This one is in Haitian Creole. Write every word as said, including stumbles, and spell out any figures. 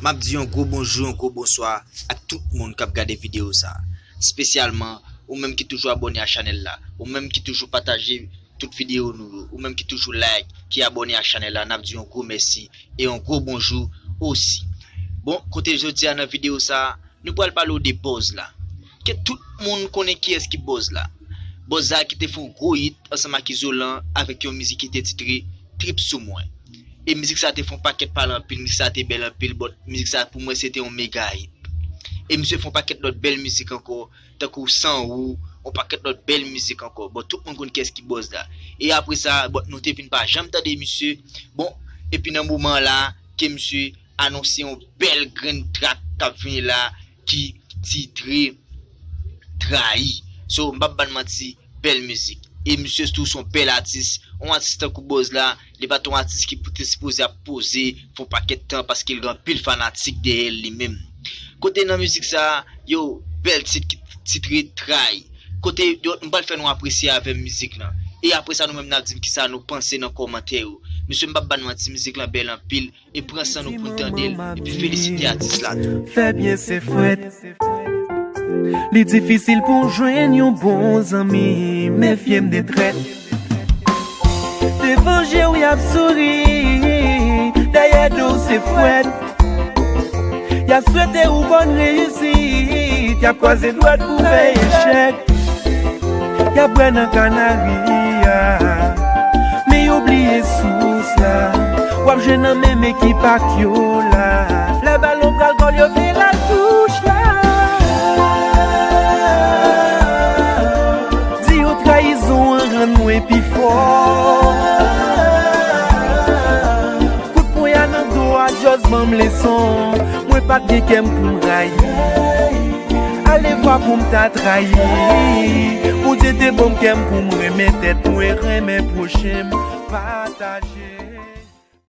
M ap di yon gwo bonjou, yon gwo bonswa ak tout moun k ap gade videyo sa a. Espesyalman, ou menm ki toujou abòne a chanèl la, ou menm ki toujou pataje tout videyo nou yo, ou menm ki toujou like, ki abòne a chanèl la, n ap di yon gwo mèsi e yon gwo bonjou osi. Bon, kote jodi a nan videyo sa a, nou pral pale w de Buzz la. Ke tout moun konnen kiyès ki Buzz la. Buzz la ki te fè yon gwo hit ansanm ak Izolan avèk yon mizik ki te titre Trip sou mwen. E mizik sa te fè yon pakèt pale anpil, mizik sa te bèl anpil, but mizik sa pou mwen se te yon mega hit. E misye fè yon pakèt lòt bèl mizik ankò, tankou San ou, yon pakèt lòt bèl mizik ankò. Bon, tout moun konn kiyès ki Buzz la. E apre sa, bon, nou te vin pa janm tande misye. Bon, epi nan moman la, ke misye anonse yon bèl grenn track k ap vini la ki titre Trayi. So, m p ap ba n manti, bèl mizik. E misye tou se yon bèl atis. Yon atis tankou Buzz la, li pa t yon atis ki pou te sipoze ap poze fè yon pakèt tan paske l gen anpil fanatik dèyè l li menm. Kote nan mizik sa, yo, bèl tit ki titre Trayi. Kote yo, m pral fè nou apresye avè m mizik lan. E apre sa, nou menm n ap di m kisa nou panse nan kòmantè yo. Mesye, m p ap ba n manti, mizik lan bèl anpil. E pran san nou pou n tande l, epi felisite atis la tou. Fè byen se frèt. Li difisil pou w jwenn yon bon zanmi, mefye m de trèt. Devan je w y ap souri, dèyè do w se fwèt. Y ap swete w bòn reyisit, y ap kwaze dwèt pou fè echèk. Y ap bwè nan kanari a, men yo bliye sous la. W ap jwenn nan menm ekip ak yo la. Lè balon pral gòl, yo vin la touch la. Di yo trayizon an rann mwen pi fò. Kout pwen a nan do a, just ban m leson. Mwen pa t gen kè m pou m rayi. Ale vwa pou m ta trayi. Bondye te ban m kè m pou m renmen tèt mwen, renmen pwochen m, pataje.